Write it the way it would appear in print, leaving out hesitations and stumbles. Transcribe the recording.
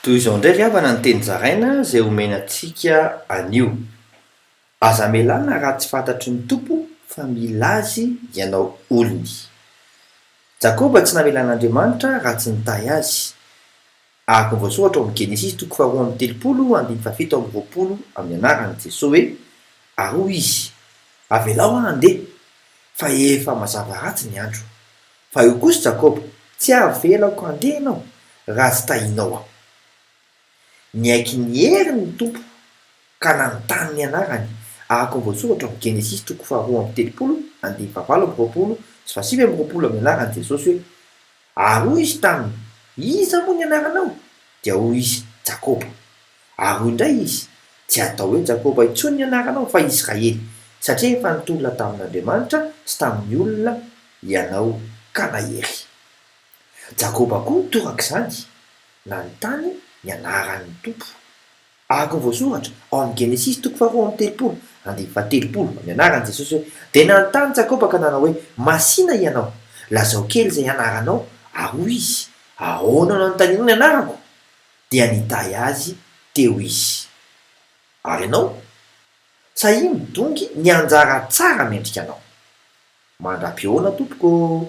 Toy izao indray ry havana ny teny zaraina izay omena antsika anio. Aza amelana raha tsy fantatry ny Tompo fa mila Azy ianao olony. Jakoba tsy namela an'Andriamanitra raha tsy nitahy azy. Araka ny voasoratra ao amin'ny Genesisy toko faharoa amby telopolo andininy fahafito amby roapolo amin'ny anaran'i Jesoa hoe, Ary hoy Izy, Avelao aho handeha, fa efa mazava ratsy ny andro. Fa eo kosa Jakoba, Tsy havelako handeha ianao, raha tsy tahinao aho. Niaiky ny heriny ny Tompo, ka nanontany ny anarany, araka ny voasoratra ao amin'ny Genesisy toko faharoa amby telopolo, andininy fahavalo amby roapolo sy fahasivy amby roapolo amin'ny anaran'i Jesosy hoe, Ary hoy Izy taminy, Iza moa ny anaranao? Dia hoy izy, Jakoba. Ary hoy indray Izy, Tsy hatao hoe Jakoba intsony ny anaranao, fa Israely, satria efa nitolona tamin'Andriamanitra sy tamin'ny olona ianao ka nahery. Jakoba koa torak'izany, nanontany ny anaran'ny Tompo. Araka ny voasoratra ao amin'ny Genesisy toko faharoa amby telopolo, andininy fahatelopolo, amin'ny anaran'i Jesosy hoe, Dia nanontany Jakoba ka nanao hoe, Masìna ianao, lazao kely izay anaranao. Ary hoy izy, Ahoana no anontanianao ny anarako? Dia nitahy azy teo izy. Ary ianao? Sahia midongy ny anjara tsara mendrika anao. Mandra-pihaona tompoko ô!